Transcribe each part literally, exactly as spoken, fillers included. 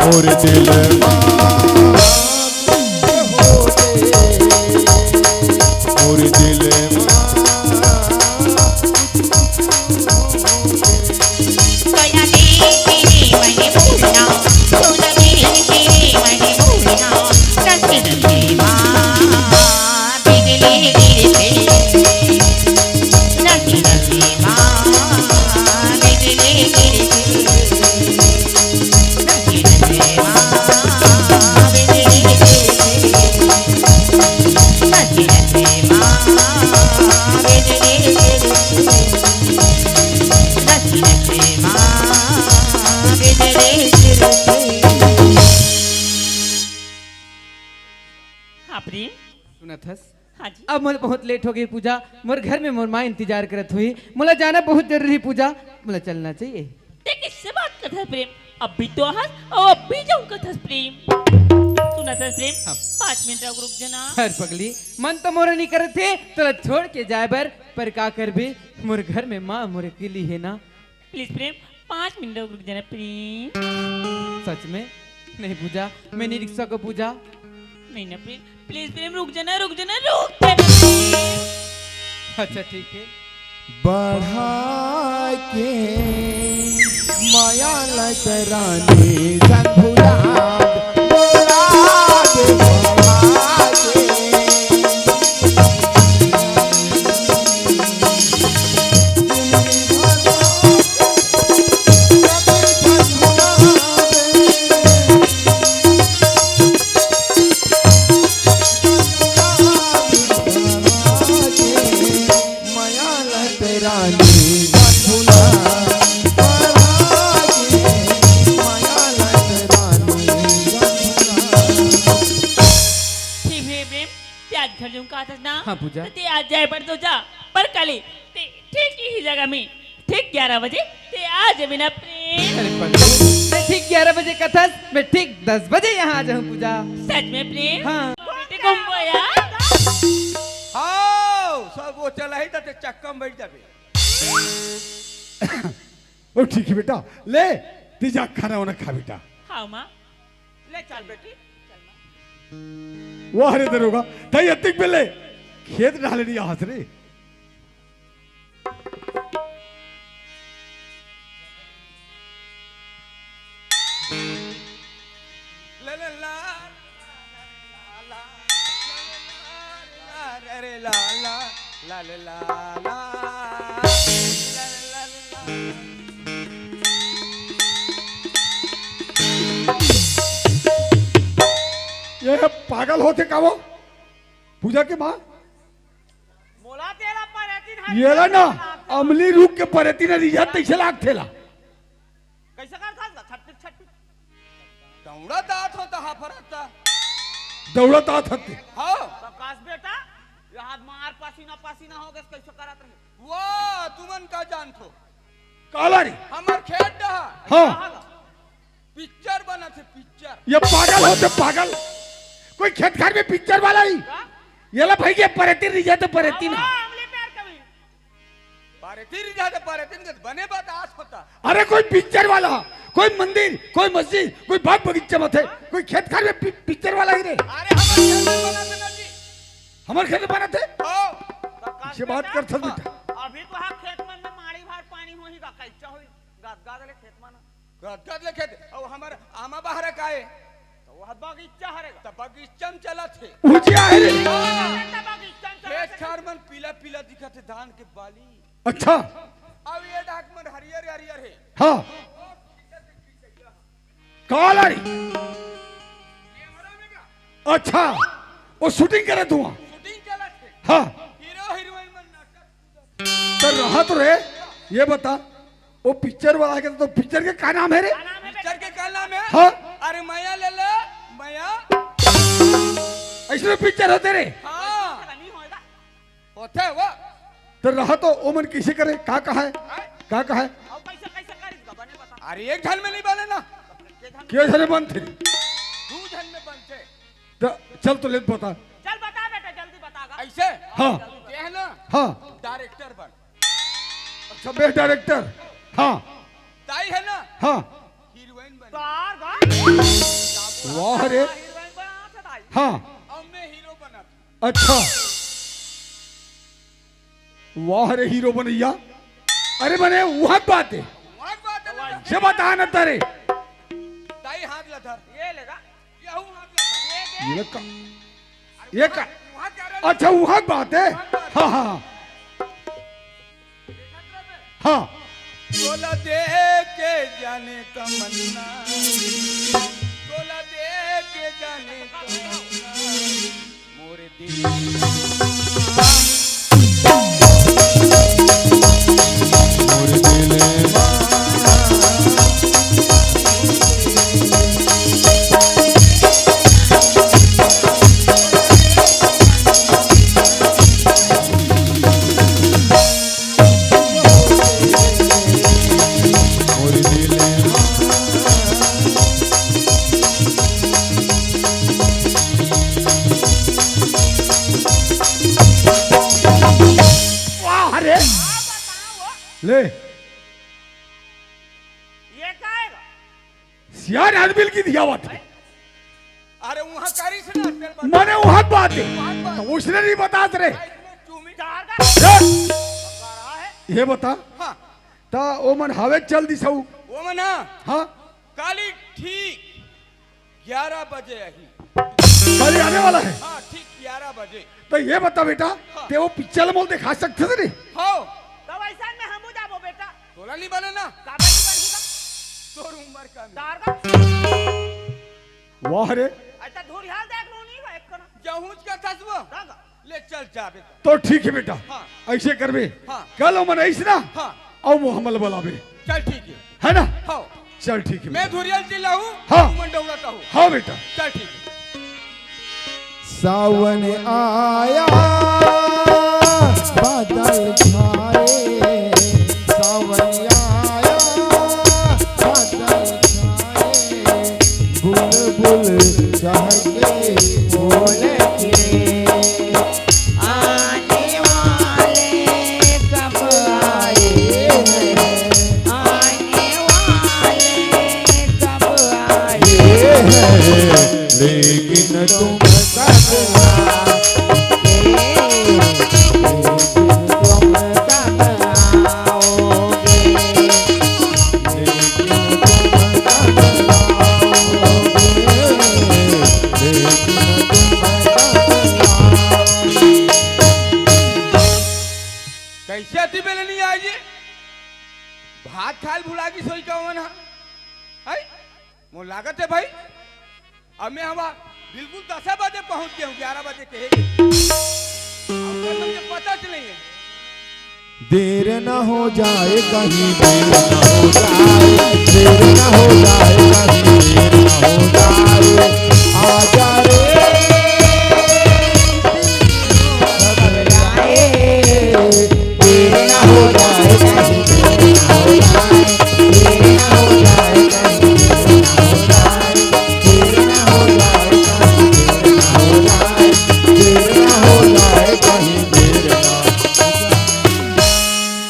मोर दिल मा, मोर दिल मा। हाँ प्रेम। सुनत हस? हाँ जी। अब मोला बहुत लेट हो गई पूजा, मोर घर में मोर माँ इंतजार करत हुई, मोला जाना बहुत जरूरी पूजा, मोला चलना चाहिए। ते किससे बात करत हस प्रेम? अभी तो हस और अभी जाऊं करत हस प्रेम। सुनत हस प्रेम? हाँ। पाँच मिनट रुक, रुक जाना। हर पगली, मन तो मोर नहीं करत हे तोला छोड़ के जाए बर, पर का करबे, मोर घर में माँ मोर अकेली है ना। प्लीज प्रेम, पाँच मिनट रुक, रुक जाना प्रेम। सच में? नहीं पूजा, मैं नहीं रुक सकूं पूजा। नहीं ना प्रेम, प्लीज प्रेम रुक जाना, रुक जाना, रुक जाना प्रेम। अच्छा ठीक है। बढ़ा के माया लत रानी संग भुला दे, बोला दे बढ़ा के। ठीक है प्रेम, ते आज घर जाऊं कहत हस ना? हाँ, पूजा। तो ते आज जाए बर तो जा, पर कल ही ते ठीक इही जगह में ठीक ग्यारह बजे ते आ जाबे ना प्रेम। अरे पगली, ते ठीक ग्यारह बजे कथस, मैं ठीक दस बजे यहाँ आ जाहूँ पूजा। सच में प्रेम? हाँ। बेटी कुंभया। हाँ, सब वो चला ही तो ते चक्का में बैठ जाबे। ओ ठीक है बेटा, ले, तीजा खाना वाना खा बेटा। हाँ माँ। ले चल बेटी। वाह रे दरोगा, तई अतिक बेले खेत डाले नहीं आहस रे। ला ला ला, ला ला ला, ला ला ला, ला ला ला, ला ला ला। ये पागल होथे का वो? पूजा के माँ? मोला तेला परेतिन हर येला ना, अमली रूख के परेतिन रिझा तइसे लागथे ला। कइसे करथस ला? छटपिट, छटपिट। दौड़त आत हो त हाफरत। दौड़त आत हते। हाँ। प्रकाश बेटा, ये हाथ मार पसीना पसीना हो गए, कइसे करत रहे? वाह, तुमन का जानथो? काला रे? हमर खेत डहा। हाँ। पिक्चर बनत हे, पिक्चर। ये पागल होथे, पागल। कोई खेत खार में पिक्चर वाला ही। का? येला भाई ये परेतिन रिझा त परेतिन। हाँ, अमली पैर कभी। परेतिन रिझा त परेतिन के बने बात आस होता। अरे कोई पिक्चर वाला, कोई मंदिर, कोई मस्जिद, कोई बाग बगीचा मत है, कोई खेत खार में पि-, पिक्चर वाला ही रे। अरे हमर खेत में बनत हे ना जी। हमर खेत में बनत हे? हाँ। प्रकाश ये बात बेटा, कर सकते। अभी तो हाँ खेत मन में माड़ी भार पानी होही का, कैसा होही? गाद गाद ले खेत मन। गदगद ले खेत, अउ हमर आमा बहरा का ए? त वो बगीचा हरे गा। त बगीचा म चलत हे। उजिया हे रे। हाँ। त बगीचा म चलत हे। खेत खार मन पीला पीला दिखत हे, धान के बाली। अच्छा। अउ ये डाक मन हरियर हरियर हे। हाँ। काला रे। अच्छा। वो शूटिंग करत हुआ। शूटिंग चलत हे। हाँ। हीरो हीरोइन मन नाचत त रहा तो रे, ये बता, वो पिक्चर वाला है तो पिक्चर के का नाम है रे? पिक्चर के का नाम है? हाँ। अरे मया ले ले, मया। अइसने पिक्चर होथे रे। हाँ। होथे वो। त रहा तो ओमन कइसे करे? का कहा है? का कहा है? अरे एक झन में नहीं बने ना। के झन बनथे? दू झन में बनथे। त चल तो ले बता। चल बता बेटा, जल्दी बता गा। अइसे? हाँ। ते हे ना? हाँ। डायरेक्टर बन। अच्छा, बेस्ट डायरेक्टर। हाँ। ताई हे ना? हाँ। हीरोइन बने। तार गा। वाह रे। हीरोइन बना था दाई। हाँ। अब मैं हीरो बना था। अच्छा। वाह रे हीरो बनैया। अरे बने उहक बात हे। उहक बात हे ना। ये बता ना तारे। दाई हाथ ला धर। ये ले गा। यहू हाथ ला धर। ये का, ये का। उहक क्या रे? अच्छा उहक बात हे। हाँ, हाँ, हाँ। हाँ। तोला देख के जाने तमन्ना, तोला देख के जाने तमन्ना, मोर दिल, मोर दिल मा। वाह रे। ले। ये का हे? सियान आदमी ल की दिया बात हे। अरे उहाँ करिस ना, तेल बता। मने उहाँ बात हे। उहाँ बात। त उसने नहीं बतात रे। आ, इसने चूमी। चार का। ए! करा हे। ये बता। हाँ। त ओ मन हवे चल दिस हऊ। ओ मन, हाँ। हाँ। काली ठीक ग्यारह बजे आही। काली आने वाला हे। हाँ, ठीक ग्यारह बजे। त ये बता बेटा, हाँ। ते ओ पिक्चर मोल देखा सकथे रे? हाँ। त वैसन में हमू जाबो बेटा। तोला नहीं बने ना। काबर नहीं बनही का? तोर उम्र का नहीं। तार का। वाह रे। अच्छा, धुरियाल देख लो नहीं भाई, एक कना। जहूज का थसबो। दागा। ले चल जा बेटा। तो ठीक हे बेटा। हाँ। ऐसे करबे। हाँ। कल ओ मन आइस ना। हाँ। अउ वो हमल बलाबे। चल ठीक हे। है ना? हाँ। चल ठीक हे मैं बेटा। धुरियाल चिल्लाहूँ। हाँ। तू मन डौड़त आहू। हाँ बेटा। चल ठीक हे। सावन आया, बादल छाए, सावन आया, बादल छाए, बुलबुल चहके बोले के, आने वाले कब आए हैं, आने वाले कब आए हैं, लेकिन तुम कब आओगे, लेकिन तुम कब आओगे, लेकिन तुम कब आओगे, लेकिन तुम कब आओगे। कैसे अति बेले नहीं आए जी? भात खाल भुला गिस होही का ओमन ह? हैं? मोर लागत हे भाई, अब मैं हवा बिल्कुल दस बजे पहुंच गया हूँ, ग्यारह बजे कहे गे। अब तक मुझे पता च नहीं है। देर न हो जाए कहीं, देर न हो जाए, देर न हो जाए कहीं, देर न हो जाए, आजा रे। देर ना हो जाए, देर ना हो जाए, देर ना हो जाए, देर ना हो जाए, देर ना हो जाए, देर ना हो जाए, देर ना हो जाए, देर ना हो जाए।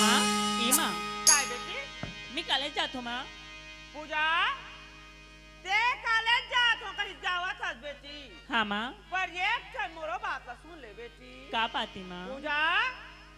माँ, ए माँ, काय बेटी? मैं कॉलेज जात हूँ माँ। पूजा, ते कॉलेज जात हो, कहीं जावत हस बेटी? हाँ माँ। पर एक ठन मोरो बात ला सुन ले बेटी। का बात हे माँ? पूजा,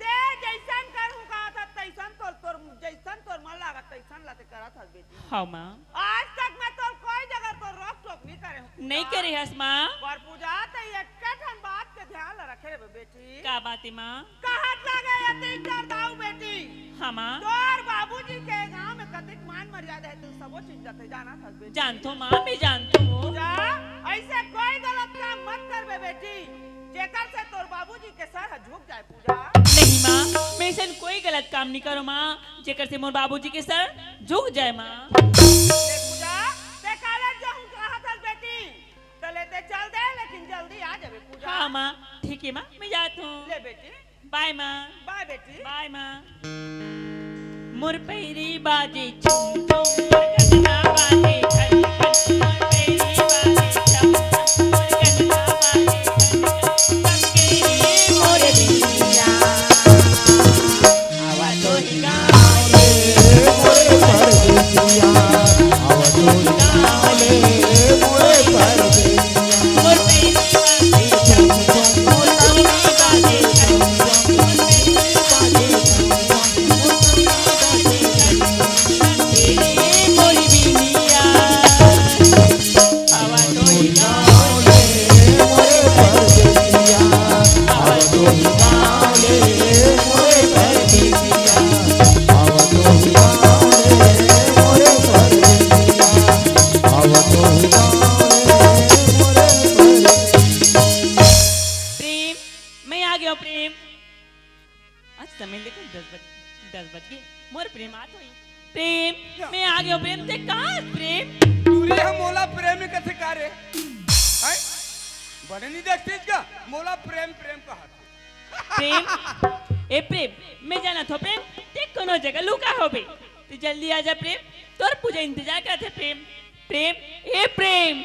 ते जैसन करहूँ कहत हस, तैसन तोर, तोर, जैसन तोर मन लागत, तैसन ला ते करत हस बेटी। हाँ माँ। आज तक मैं तोर कोई जगह तोर रोक टोक नहीं करे हूँ पूजा। नहीं करे हस माँ। पर पूजा, ते एक ठन बात के ध्यान ला रखे रहे बेटी। का बात हे माँ? कहत लागे अतिक डर दाऊ बेटी। हाँ माँ। तोर बाबूजी के गांव में कतिक मान मर्यादा हे, तू सबो चीज ला ते जानत हस बेटी। जानथो माँ, मैं जानथो। पूजा, ऐसे कोई गलत काम मत करबे बेटी, जेकर से तोर बाबूजी के सर ह झुक जाए पूजा। नहीं माँ, मैं ऐसन कोई गलत काम नहीं करो माँ, जेकर से मोर बाबूजी के सर झुक जाए माँ। ले पूजा, ते कॉलेज जाहूँ कहत हस बेटी, तले ते चल दे, लेकिन जल्दी आ जाबे पूजा। हाँ माँ, ठीक हे माँ, मैं जात हूँ। ले बेटी। बाय माँ। बाय बेटी। बाय माँ। मोर पैरी बाजे छम छम, मोर कंगना बाजे खन खन, मोर पैरी बाजे छम छम, मोर कंगना बाजे खन खन, सबके लिए मोर बिटिया। आवा तोरी गाँव रे, मोर परदेसिया। प्रेम, मैं आ गयो प्रेम, ते कहाँ हस प्रेम? टूरी ह मोला प्रेम कथे का रे? हैं? बने नहीं देखतीस का? मोला प्रेम, प्रेम कहा। प्रेम, ए प्रेम, मैं जानत हों प्रेम, ते कोनो जगह लुका होबे। ते जल्दी आ जा प्रेम, तोर पूजा इंतजार करत हे प्रेम। प्रेम, ए प्रेम।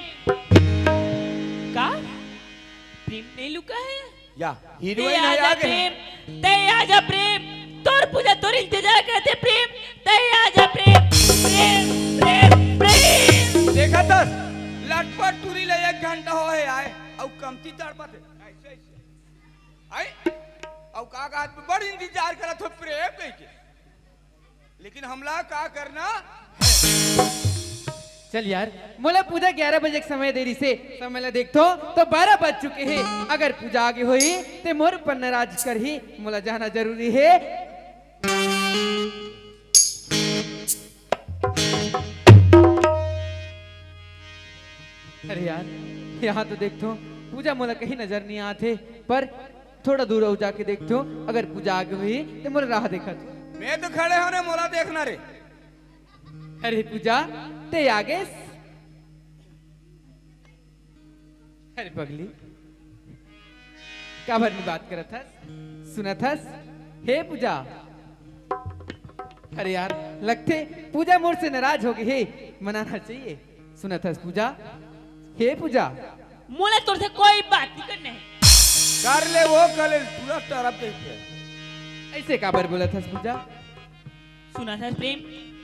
का? प्रेम नहीं लुका हे? या, ते हीरोइन आ है जा आगे। प्रेम, ते आ जा प्रेम, तोर पूजा तोर इंतजार करत हे प्रेम, ते आ जा प्रेम, प्रेम, प्रेम, प्रेम। देखत हस, लटपट टूरी ले एक घंटा होहे आए, अउ कमती तड़पत हे। ऐसे, ऐसे। आई? अउ का कहत हे, बड़ इंतजार करत हों प्रेम कहिके। लेकिन हमला का करना? चल यार, मोला पूजा ग्यारह बजे के समय दे रिहिसे, समय ला देखथों त बारह बज चुके हे। अगर पूजा आगे होही ते मोर ऊपर नाराज करही, मोला जाना जरूरी हे। अरे यार, यहाँ तो देखथों, पूजा मोला कहीं नजर नहीं आत हे, पर थोड़ा दूर अउ जाके देखथों, अगर पूजा आगे होही ते मोला राह देखा तो। मैं तो खड़े हों रे, मोला देखना रे। अरे पूजा, ते आगेस? अरे पगली, काबर नहीं बात करत हस? सुनत हस? हे पूजा, अरे यार, लगथे पूजा मोर से नाराज हो गे हे, मनाना चाहिए। सुनत हस पूजा? हे पूजा। मोला तोर से कोई बात नहीं करना हे। कर ले वो कर ले, पूरा तरफ देखते। ऐसे काबर बोलत हस पूजा? सुनत हस प्रेम,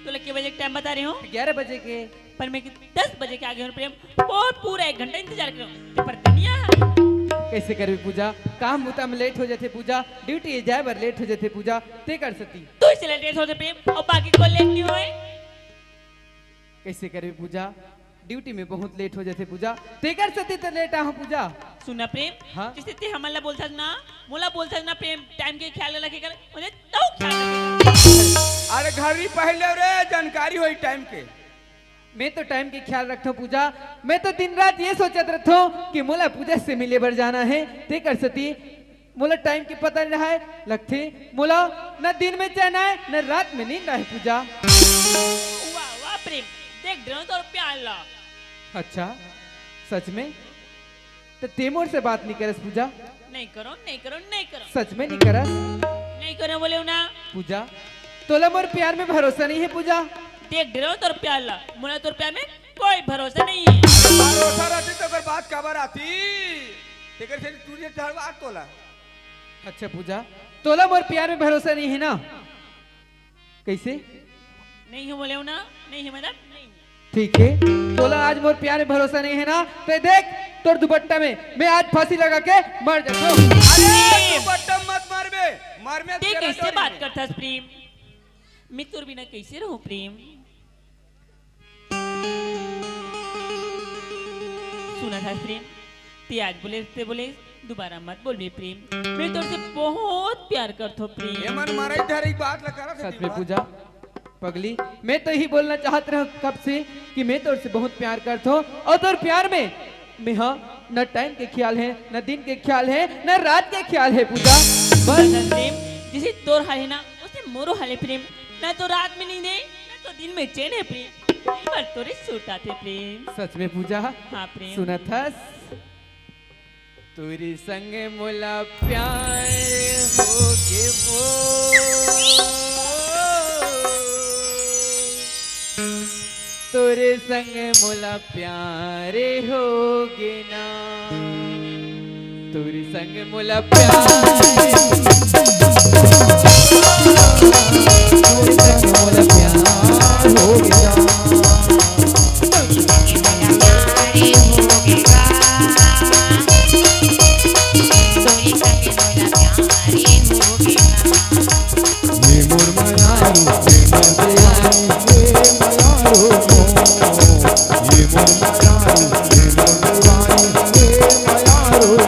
तोला के बजे के टाइम बता रहे हों? ग्यारह बजे के। पर मैं दस बजे के आगे हों प्रेम, और पूरा एक घंटा इंतजार करे हों, ते पर दुनिया है। कैसे करबे पूजा? काम बुता में लेट हो जाथे पूजा, ड्यूटी जाए बर लेट हो जाथे पूजा, ते कर सकती। तू इसे लेट हो जाथे प्रेम, अउ बाकी कोई लेट नहीं होए। कैसे करबे पूजा? ड्यूटी में बहुत लेट हो जाथे पूजा, तेकर सेती तो लेट आहूं पूजा। सुन ना प्रेम, हाँ? जैसे ते हमन ला बोलथस ना, मोला बोलथस ना प्रेम, टाइम के ख्याल रखे कर, मुझे तो ख्याल रखे कर। अरे घड़ी पहले रे, जानकारी होई टाइम के। मैं तो टाइम के ख्याल रखथों पूजा, मैं तो दिन रात ये सोचत रखथों कि मोला पूजा से मिले बर जाना हे, तेकर सेती मोला टाइम के पता नहीं रहय, लगथे मोला न दिन में चैन आए, न रात में नींद आए पूजा। वाह, वाह प्रेम, देख डरो तोर प्यार ला। अच्छा, सच में? त ते मोर से बात नहीं करस पूजा? नहीं करों, नहीं करों, नहीं करों। सच में नहीं करस? नहीं करों बोलेंव ना। पूजा, तोला मोर प्यार में भरोसा नहीं हे पूजा? देख डरो तोर प्यार ला, मोला तोर प्यार में कोई भरोसा नहीं हे। भरोसा रहती तो अगर बात काबर आती? तेकर से तू ये ठहरवा तोला। अच्छा पूजा, तोला मोर प्यार में भरोसा नहीं हे ना? कैसे? नहीं हे बोलेंव ना, नहीं हे मतलब नहीं हे। ठीक हे, तोला आज मोर प्यार में भरोसा नहीं हे ना, ते देख तोर दुपट्टा में मैं आज फांसी लगा के मर जाथों। अरे दुपट्टा मत मारबे, मर में ते तेरा कैसे डर बात नहीं। करथस प्रेम? मैं तोर बिना कैसे रहूं प्रेम? सुनत हस प्रेम, ते आज बोले ते बोले, दोबारा मत बोलबे प्रेम। मैं तोर से बहुत प्यार करथों प्रेम। ये मन मारा इधर एक बात ला करत हे सच में दिमाग। पूजा, पगली, मैं तो यही बोलना चाहत रहा कब से कि मैं तोर से बहुत प्यार करथों अउ तोर प्यार में मैं हा न टाइम के ख्याल हे, न दिन के ख्याल हे, न रात के ख्याल हे पूजा। बस सुनत हस प्रेम, जैसे तोर हाल हे ना, वैसे मोरो हाल हे प्रेम। ना तो रात में नींद हे, ना तो दिन में चैन हे प्रेम। पर तोरे सूरत आथे प्रेम। सच में पूजा? हाँ प्रेम। सुनत हस? तोरे संग मोला प्यार होगे वो। तोरे संग मोला प्यार होगे ना। तोरे संग मोला प्यार, तोरे संग मोला प्यार हो गया। ये मोर मयारू, ये मोर दयारू, ये मयारू मोर। ये मोर मयारू, ये मोर दयारू, ये मयारू मोर।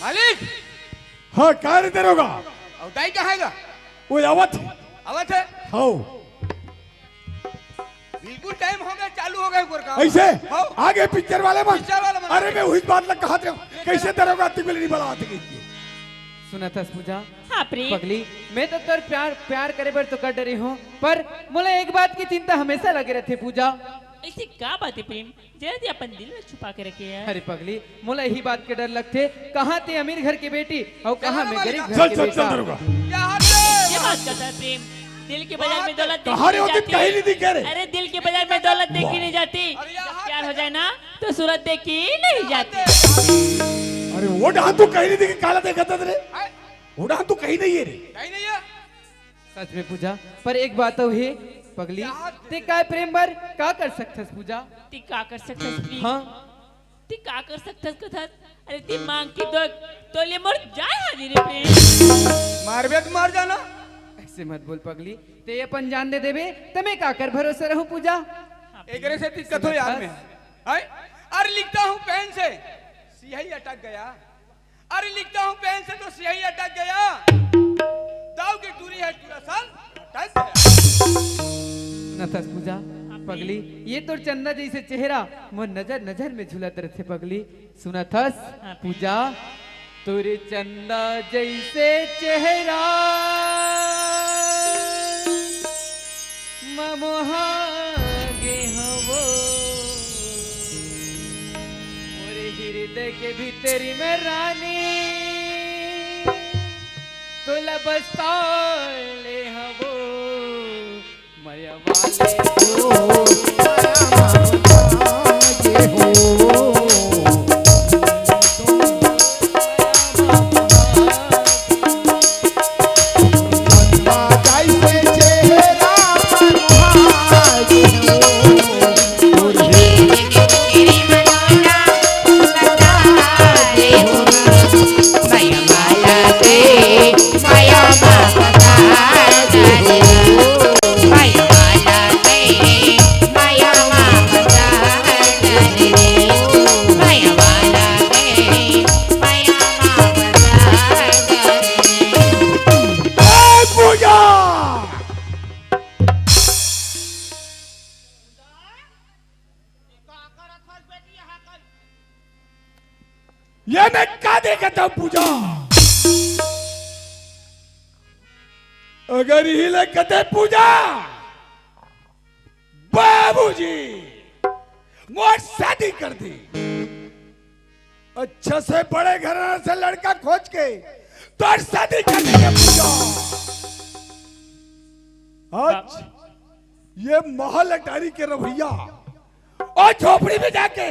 मालिक। हाँ, का रे दरोगा? अउ दाई कहाँ हे गा? वो आवत हे। आवत हे? हाँ। बिल्कुल टाइम हो गया, चालू हो गया गोरका। ऐसे? हाँ। आगे पिक्चर वाले मन। पिक्चर वाले मन। अरे, मैं उही बात ला कहत रहेंव, कैसे दरोगा अतिक बेर नइ बलावत हे। सुनत हस पूजा? हाँ प्रेम। पगली, मैं तो तोर प्यार, प्यार करे बर तो कर डरे हूँ, पर मोला एक बात की चिंता हमेशा लगे रहथे पूजा। ऐसी का बात हे प्रेम? जरा अपन दिल में छुपा के रखे है। अरे पगली, मोला यही बात के डर लगथे, कहाँ ते अमीर घर के बेटी अउ कहाँ मैं गरीब घर के बेटा। चल, चल, चल, दरोगा। ये बात करता है प्रेम, दिल के बाजार में दौलत देखी नहीं जाती। अरे दिल के बाजार में दौलत देखी नहीं जाती, जब प्यार हो जाए ना तो सूरत देखी नहीं जाती। अरे वो डहा तू कहीं नहीं देखी, काला देखा था तेरे। वो डहा तू कहीं नहीं है रे। सच में पूजा, पर एक बात अउ हे पगली, ते काय प्रेम बर का कर सकथस पूजा? ते का कर सकथस प्रेम? हाँ। ते का कर सकथस कथस? अरे ते मांग के तो तोले मोर जान हाजिर हे प्रेम। मारबे तो मार जाना। ऐसे मत बोल पगली, ते अपन जान दे देबे त मैं काकर भरोसा रहूं पूजा? एकरे से दिक्कत हो यार मैं। अरे लिखता हूँ पेन से, सियाही अटक गया। अरे लिखता हूँ पेन से तो सियाही अटक गया, दाव की टूरी है टूरा सन अटक गया। नथस पूजा, पगली, ये तोर चंदा जैसे चेहरा मोर नजर नजर में झूलत रहथे पगली। सुनत हस पूजा, तोरे चंदा जैसे चेहरा ममोहा गे हवो, मोरे हृदय के भीतरी में रानी तोला बसा ले हवो। मया वाले हो, मया वाले हो। ये मैं का देखत हूँ पूजा? अगर यही ले कते पूजा, बाबूजी मोर शादी कर दे। अच्छा से बड़े घराना से लड़का खोज के तोर शादी कर देंगे पूजा। आज ये महल अटारी के रवैया अउ झोपड़ी में जाके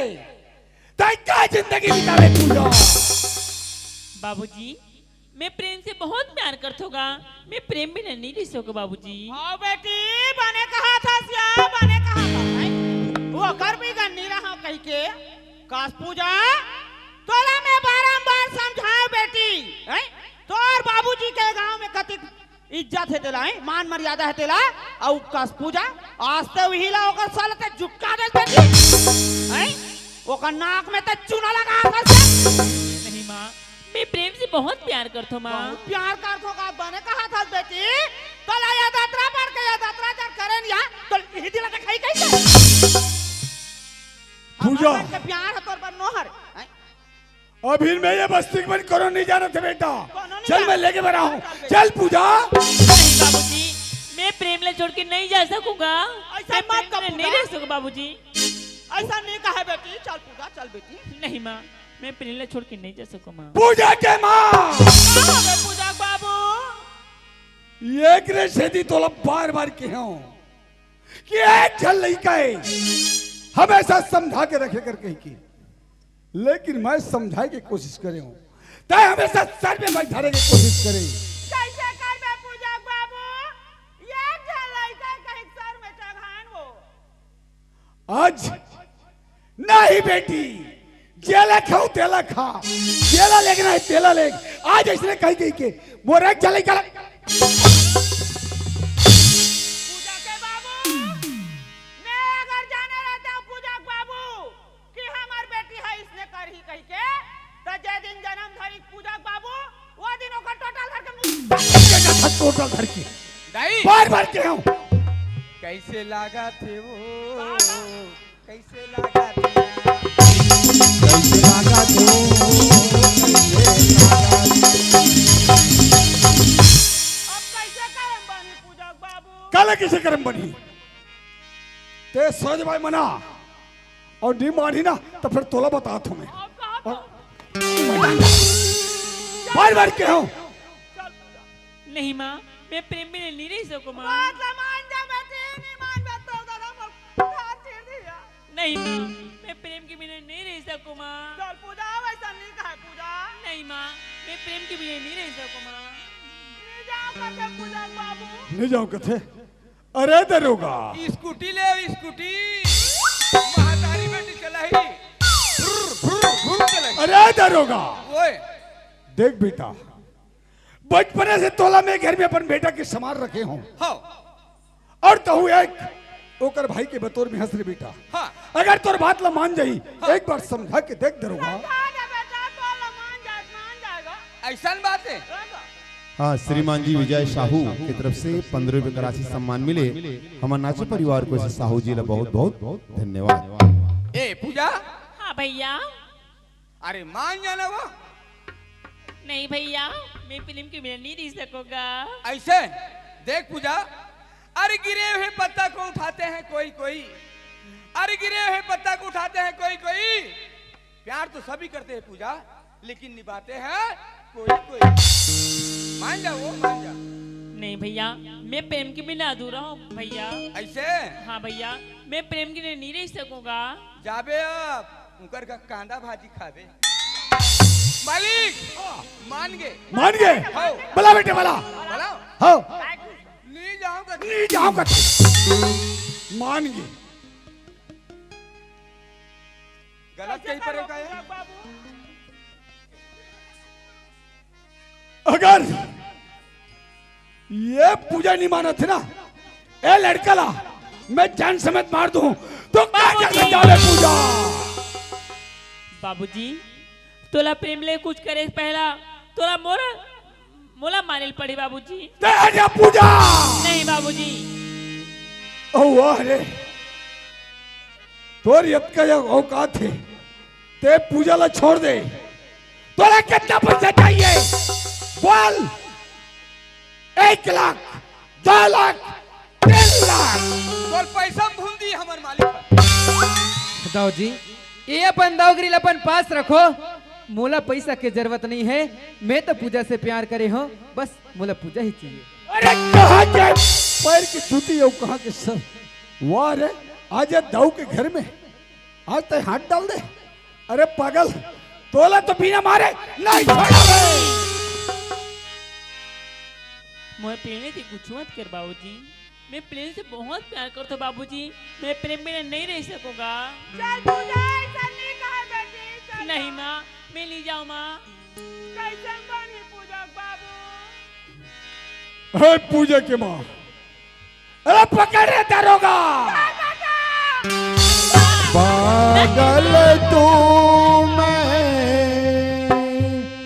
तैं का जिंदगी बितावे पूजा? बाबूजी, मैं प्रेम से बहुत प्यार करथों गा, मैं प्रेम बिना नहीं रह सको बाबूजी। हाँ बेटी, बने कहा था सिया, बने कहा था, हैं? वो कर भी गन्नी रहा कही के, कास पूजा, तोला मैं बारंबार समझाए बेटी, हैं? तोर बाबूजी के गांव में कतिक इज्जत हे तेला, हैं? मान मर्यादा हे तेला, अउ कास पूजा, आज ते उही ला ओकर साला ते जुक्का दे बेटी, हैं? ओकर नाक में ते चूना लगा कर से। नहीं माँ, मैं प्रेम से बहुत प्यार करथों माँ। बहुत प्यार करथों का बने कहा था बेटी, तोला ये दतरा पड़ के ये दतरा जर करे निया, तो यही दिला दिखाई कैसे? पूजा। हमर मन के प्यार ह तोर बर नोहर। हैं? अभी मैं ये बस्ती के मन कोनो नहीं जानत हे बेटा। कोनो नहीं चल, मैं जानत। लेके बरा हूँ। चल बेटा। चल पूजा। नहीं बाबूजी, मैं प्रेम ला छोड़ के नहीं जा सकूंगा। ऐसा मैं मत प्रेम कर बिना नहीं पूजा। रह सकूं बाबूजी। ऐसा नहीं कहे बेटी, चल पूजा, चल बेटी। नहीं माँ, मैं प्रेम ला छोड़ के नहीं जा सकूं माँ। पूजा के माँ। का होगे पूजा के बाबू? एकरे सेती तोला बार-बार केहेंव कि एक झन लइका हे, हमेशा समझा के रखे कर कहिके, लेकिन मैं समझाए के कोशिश करेंव, तैं हमेशा सर में बैठारे के कोशिश करे। कैसे करबे पूजा के बाबू? एक झन लइका कहिके सर में चघान वो। आज नहीं बेटी, जेला खाऊ तेला खा, जेला लेगना हे तेला लेग। आज अइसने कहि कहिके मोर एक झन लइका ला। पूजा के बाबू, मैं अगर जाने रहतेंव पूजा के बाबू कि हमर बेटी ह अइसने करही कहिके, त जे दिन जनम धरिस पूजा के बाबू, वो दिन ओकर टोटल धर के मुंह टोटल धर के दाई। बार-बार केहेंव। कैसे लागथे वो? कैसे लागथे? कैसे लागथे वो? कैसे लागथे? अब कैसे करम बनही पूजा के बाबू? काला कैसे करम बनही? तैं सोच भाई मना। अउ नहीं मानही ना, त फेर तोला बतात हंव मैं। बार-बार केहेंव। नहीं माँ, मैं प्रेम बिना नहीं रह सकूं माँ। बात ला मान जा बेटी, नहीं मानबे त दादा मोर हाथ छीन दिया। नहीं माँ, मैं प्रेम के बिना नहीं रह सकूं माँ। चल पूजा, वैसा नहीं कहे पूजा। नहीं माँ, मैं प्रेम के बिना नहीं रह सकूं माँ। नहीं जाव कथे पूजा के बाबू। नहीं जाव कथे। अरे दरोगा। स्कूटी ले, स्कूटी। महतारी बेटी चलाही। भुर्र, भुर्र, भुर्र चलाही। अरे दरोगा। ओए। देख बेटा, बचपने से तोला मैं घर में अपन बेटा के समान रखे हंव। हाँ। अउ तहूं एक ओकर भाई के बतौर में हंस रे बेटा। हाँ। अगर तोर बात ला मान जाही, हाँ। एक बार समझा के देख दरोगा। समझा दे बेटा, तोला मान जाए, मान जाएगा। अइसन बात हे। हाँ, श्रीमान जी विजय साहू की तरफ से पन्द्रह रुपए का राशि सम्मान मिले। हमर नाचो परिवार को इस साहू जी ला बहुत बहुत धन्यवाद। ए पूजा। हाँ भैया। अरे मान जाना वो। नहीं भैया, मैं प्रेम के बिना नहीं रह सकूंगा। अइसे देख पूजा, अरे गिरे हुए पत्ता को उठाते हैं कोई कोई, अरे गिरे हुए पत्ता को उठाते हैं कोई कोई। प्यार तो सभी करते हैं पूजा, लेकिन निभाते हैं कोई कोई। मान जा वो, मान जा। नहीं भैया, मैं प्रेम के बिना अधूरा हूँ भैया। अइसे? हाँ भैया, मैं प्रेम के बिना नहीं रह सकूंगा। जाबे अब, उकर का कांदा भाजी खाबे। मालिक, मान गे। मान गे? हाँ। बला बेटे, बला। बला। हाँ। नहीं जाव कथे। नहीं जाव कथे। मान गे। गलत कहीं पर का है? अगर ये पूजा नहीं मानत हे ना, ए लड़का ला मैं जान समेत मार दूं, त का बाबूजी। कर जावे पूजा? बाबूजी, तोला प्रेम ले कुछ करे से पहला तोला मोर, मोला मारे ल पड़ी बाबूजी। ते हट जा पूजा। नहीं बाबूजी। ओ वाह रे, तोर अतका औकात हे, ते पूजा ला छोड़ दे। तोला कितना पैसा चाहिए? बोल। एक लाख, दो लाख, तीन लाख। तोर पैसा भूल दी हमर मालिक। दाऊ जी, ये अपन दाऊगिरी ला अपन पास रखो। मोला पैसा के जरूरत नहीं है, मैं तो पूजा से प्यार करे हूँ, बस मोला पूजा ही चाहिए। अरे कहाँ के पैर के जूती अउ कहाँ के सर? वाह रे, आज ये दाऊ के घर में आज तैं हाथ डाल दे। अरे पागल, तोला तो बिना मारे नहीं छोड़ा बे। मोर प्रेम से कुछ मत कर बाबूजी, मैं प्रेम से बहुत प्यार करता हूँ बाबूजी, मैं प्रेम बिना नहीं रह सकूंगा। चल पूजा, ऐसा नहीं कहा बेटी, चल। नहीं माँ, मैं नहीं जाऊँ माँ। कैसे बनी पूजा के बाबू? हे पूजा के माँ, अरे पकड़ रे दरोगा। पागल तू मैं,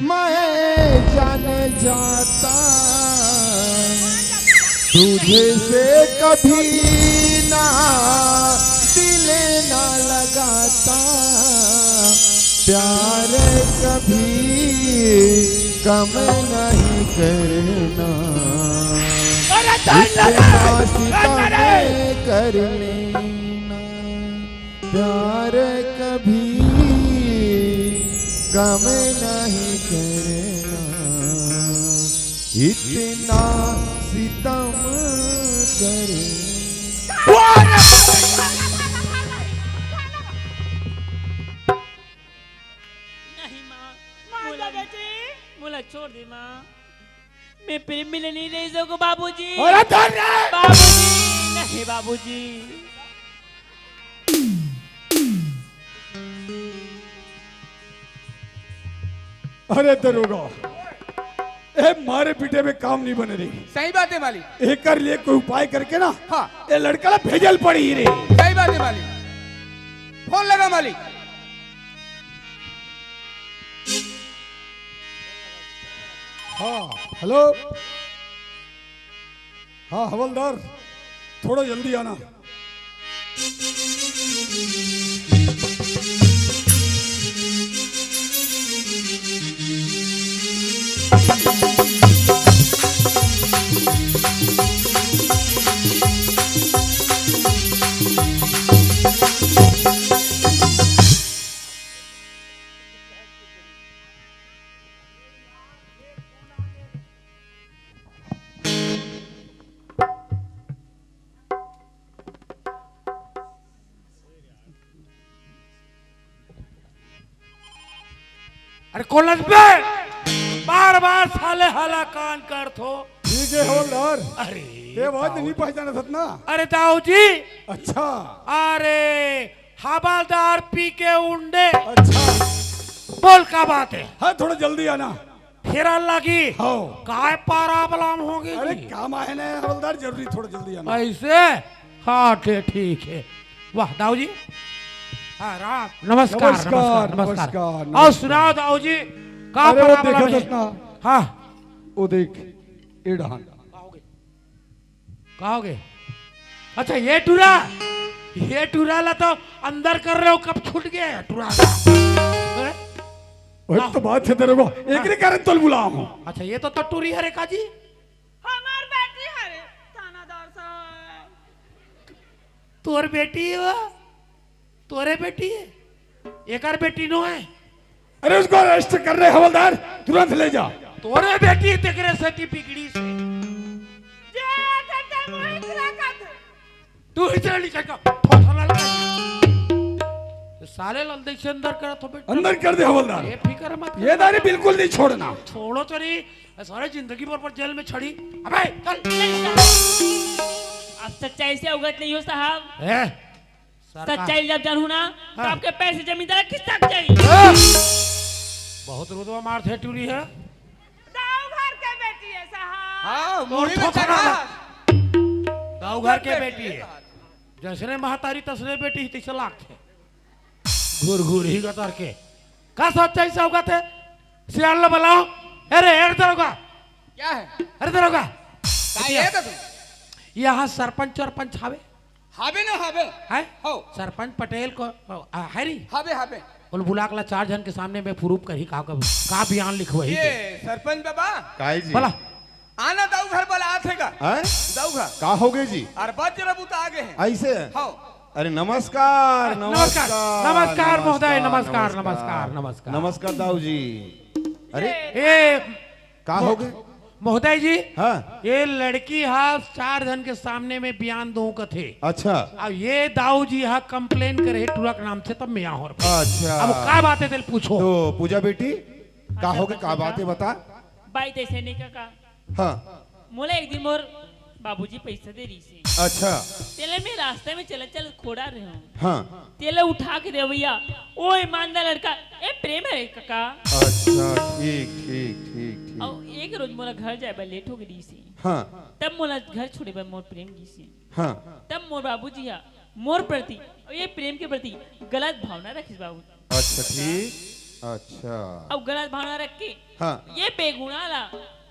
मैं जान जाता, तुझसे कभी ना दिल ना लगाता। प्यार कभी कम नहीं करना, अरे धन इतना लगे! सितम अरे! कर लेना। प्यार कभी कम नहीं करना, इतना सितम कर। नहीं माँ, मान जा मोला, बेटी। मोला छोड़ दे माँ, मैं प्रेम मिले नहीं रह सकूं बाबूजी। अरे धर रे! बाबूजी, नहीं बाबूजी। अरे दरोगा, ए मारे पीटे में काम नहीं बने रही। सही बात है मालिक। एकर लिए कोई उपाय करके ना, हाँ। ए लड़का ला भेजल पड़ी रे। सही बात है मालिक। फोन लगा मालिक। हाँ, हेलो। हाँ हवलदार, थोड़ा जल्दी आना। अरे कोलत बे, बार बार साले हाला कान कर थो। ठीक है हवलदार। अरे ते आवाज नहीं पहचाना था ना। अरे दाऊ जी। अच्छा। अरे हवलदार पी के उंडे। अच्छा। बोल का बात है? हाँ थोड़ा जल्दी आना। फिर लगी। हाँ। काय problem होगी अरे जी? काम आए ना हवलदार, जरूरी थोड़ा जल्दी आना। ऐसे? हाँ ठीक, ठीक है। वाह दाऊ जी। हाँ राम। नमस्कार, नमस्कार, नमस्कार, नमस्कार। नमस्कार, और नमस्कार। सुनाओ दाऊ जी, का अरे वो problem देखा है? सतना। हाँ। वो देख, ए डहान। का होगे? अच्छा ये टूरा, ये टूरा ला तो अंदर कर रहे हो, कब छूट गया है टूरा? हैं? ओए, तो बात है तेरे को, एकरे कारण तोल बुलाया हूँ। अच्छा ये तो, तो टूरी हरे का जी? हमार बेटी हरे, थानादार साहब। तोर बेटी है वो? तोरे बेटी है? एकर बेटी नो है? अरे उसको arrest कर रहे हवलदार, तुरंत ले जा। तोरे बेटी तेकरे सेती बिगड़ी से। जे आथे ते मोहित रखत। तू ही चल निकल का, फोथला लगा। साले लंदे से अंदर करा तो बेटा। अंदर कर दे हवलदार। ये फिकर मत कर। ये दारी बिल्कुल नहीं छोड़ना। छोड़ो तो नहीं, सारे जिंदगी भर पर जेल में छड़ी। अबे चल। अब सच्चाई से अवगत नहीं हो साहब। ए, सरकार। सच्चाई जब जानहू ना, तो हाँ। आपके पैसे जमींदार खिसक जाई। ए, बहुत रुतबा मारथे टूरी है। दाऊ घर के बेटी है साहब। हाँ, मुड़ी में चढ़ा। दाऊ घर के बेटी है। जैसने महतारी तसने बेटी ही तैसे लागथे। घूर घूर ही गतर के। का सच्चाई से अवगत है? सियान ला बुलाओ। अरे, अरे दरोगा। क्या है? अरे दरोगा। का ये तो तू? यहाँ सरपंच, सरपंच हावे? हावे ना हावे। है? हो। सरपंच पटेल को, आ, है री? हावे, हावे। बोल बुला के ला चार झन के सामने में proof करी का, का, का बयान लिखवाही ये के? सरपंच बाबा। काई जी? बोला। आना दाऊ घर बोला आथे का। हैं? दाऊ घर। का हो गए जी? अरे बज्र बुता आगे हैं। ऐसे? हो। अरे नमस्कार, नमस्कार, नमस्कार, नमस्कार महोदय, नमस्कार, नमस्कार, नमस्कार। नमस्कार दाऊ जी। अरे ए, का हो गए? महोदय जी, हाँ। ये लड़की हा चार झन के सामने में बयान दो कथे। अच्छा। अब ये दाऊ जी हा complain करे टूरा के नाम से, तब मैं यहाँ और अच्छा। अब का बात है, तेल पूछो। तो पूजा बेटी, का अच्छा, हो गए, का बात है, बता। बाई तैसे नहीं का, का? हाँ। मोला एक दिन मोर बाबूजी पैसा दे रही से। अच्छा। तेले मैं रास्ते में चलत चलत खोड़ा रहे हूँ। हाँ। तेले उठा के देवैया, ओ ईमानदार लड़का, ए प्रेम है काका। अच्छा, ठीक, ठीक, ठीक, ठीक। और एक रोज मोला घर जाए बर लेट हो गई से। हाँ। तब मोला घर छोड़े बर मोर प्रेम जी से। हाँ। तब मोर बाबूजी हा मोर प्रति और ये प्रेम के प्रति गलत भावना रखिस बाबू। अच्छा, ठीक। अच्छा। अब गलत भावना रख के हाँ। ये बेगुना ला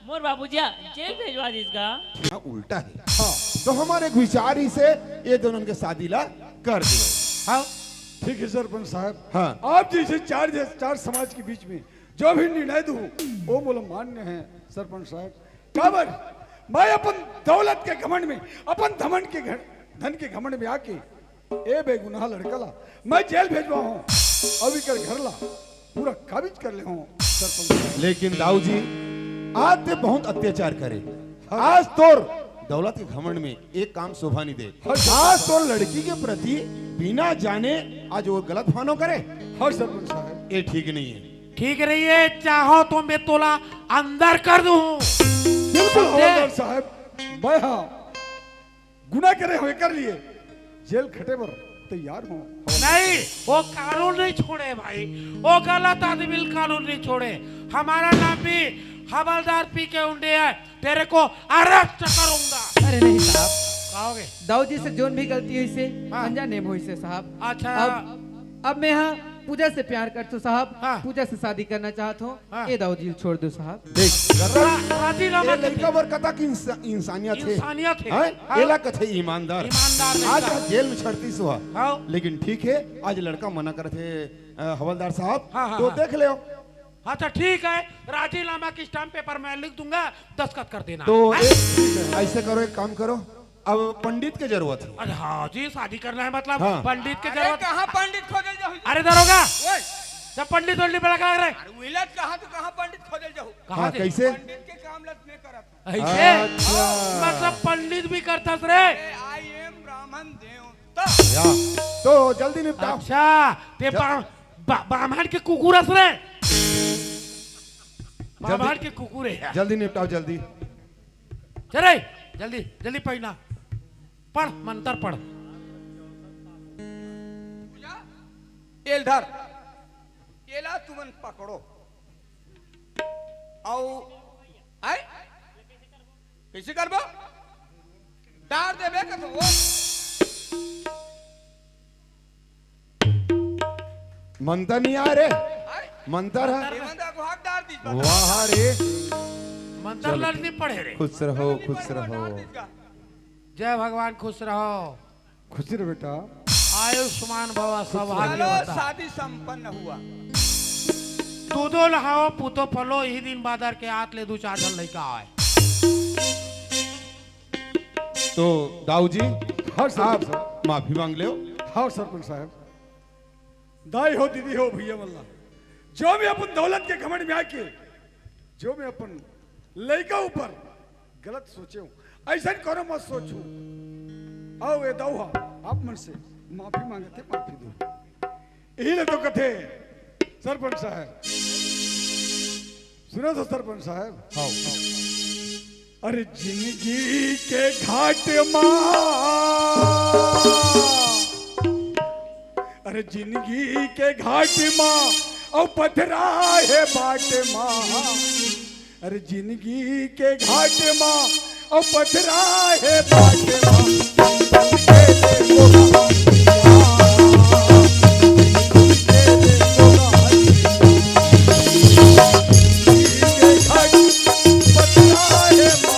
मोर बाबूजी हा जेल भेजवा दिस गा। हाँ, उल्टा है। हाँ। तो हमारे एक विचार ही से ये दोनों के शादी ला कर दो। हाँ। ठीक है सरपंच साहब। हाँ। आप जैसे चार, चार समाज के बीच में जो भी निर्णय दूँ, वो मोला मान्य है सरपंच साहब। काबर मैं अपन दौलत के घमंड में, अपन धमंड के घ-, धन के घमंड में आके ए बेगुनाह लड़का ला मैं जेल भेजवाहूँ, अउ एकर घर ला पूरा काबिज कर लेहूँ सरपंच साहब। लेकिन दाऊ जी, आज ते बहुत अत्याचार करे। हाँ। आज तोर दौलत के घमंड में एक काम शोभा नहीं दे। हाँ, सरपंच। आज तोर लड़की के प्रति बिना जाने आज वो गलत भावना करे। हाँ सरपंच साहब। ये ठीक नहीं है। ठीक रही है, चाहो तो मैं तोला अंदर कर दूँ। बिल्कुल समझे? हवलदार साहब, मैं हाँ गुना करे होय कर लिए जेल खटे बर तैयार हूँ। नहीं, वो कानून नहीं छोड़े भाई, वो गलत आदमी कानून नहीं छोड़े। हमारा नाम भी हवलदार पी के उंडे है, तेरे को अरेस्ट करूंगा। अरे नहीं साहब, कहोगे? दाऊ जी से जोन भी गलती होइसे, हाँ। अनजाने में होइसे साहब। अच्छा। अब, अब मैं हाँ पूजा से प्यार करथों साहब, हाँ। पूजा से शादी करना चाहत हूँ। हाँ। ए दाऊ जी छोड़ दो साहब। देख, रा-, राजीनामा ए लइका बर कतक इंसा-, इंसानियत हे। इंसानियत हे। हैं? हाँ। एला कथे ईमानदार। ईमानदार आज लइका। आज जेल में छड़तीस हुआ। हाँ। लेकिन ठीक है, आज लड़का मना करथे, अ, हवलदार साहब, हाँ, हाँ, तो हाँ। देख ले। अच्छा ठीक है, राजीनामा के स्टाम्प पेपर मैं लिख दूंगा, दस्तखत कर देना। तो हैं? एक, ऐसे करो, एक काम करो, अब पंडित के जरूरत है। अरे हाँ जी, शादी करना है मतलब हाँ। पंडित के अरे जरूरत। कहाँ पंडित खोजल जाहू? अरे दरोगा, ओए। जब पंडित वंडित बड़ा करा रहे। अरे विलेज कहाँ तो कहाँ पंडित खोजल जाहू? कहाँ हाँ, से? कैसे? पंडित के काम लत में करत हूँ। ऐसे? अच्छा। मतलब पंडित भी करता रे। अरे, I am ब्राह्मण देवता। या, तो जल्दी निपटाओ। अच्छा, ते जल- बा-, बा-, ब्राह्मण के कुकुर अस रे। ब्राह्मण के कुकुर है यार। जल्दी निपटाओ, जल्दी। चल रे, जल्दी, जल्दी पढ़ना। पढ़, मंत्र पढ़। एल धर। एला तुमन पकड़ो। अउ, आय? कैसे करबो? डार देबे का तो वो। मंतर नहीं आ रे। आय? मंतर है। ये मंतर को हाथ डार दी। वाह रे। मंतर चलो। लड़ नहीं पढ़े रे। खुश रहो, खुश रहो। जय भगवान, खुश रहो। खुशी रहो बेटा। आयुष्मान भवा, सौभाग्य चलो, होता। शादी संपन्न हुआ। दूधो लहाओ, पूतो फलो, इही दिन बादर के आत ले दू चार झन लइका आए। तो दाऊ जी, हाँ, सरपंच आप साहब। माफी मांग लो। हाँ, सरपंच साहब। दाई हो, दीदी हो, भैया मल्ला, जो मैं अपन दौलत के घमंड में आके, जो मैं अपन लइका ऊपर गलत सोचे हूँ, ऐसा कोनो मत सोचू। आओ, ए दाऊ हा, आप मन से माफी मांगते, माफी दो। यही ले तो कथे, सरपंच साहब। सुनो तो सरपंच साहब। हाँ। अरे जिंदगी के घाट मा, अरे जिंदगी के घाट मा, अउ पथरा हे बाट मा। अरे जिंदगी के घाट मा, अउ पथरा हे बाट मा।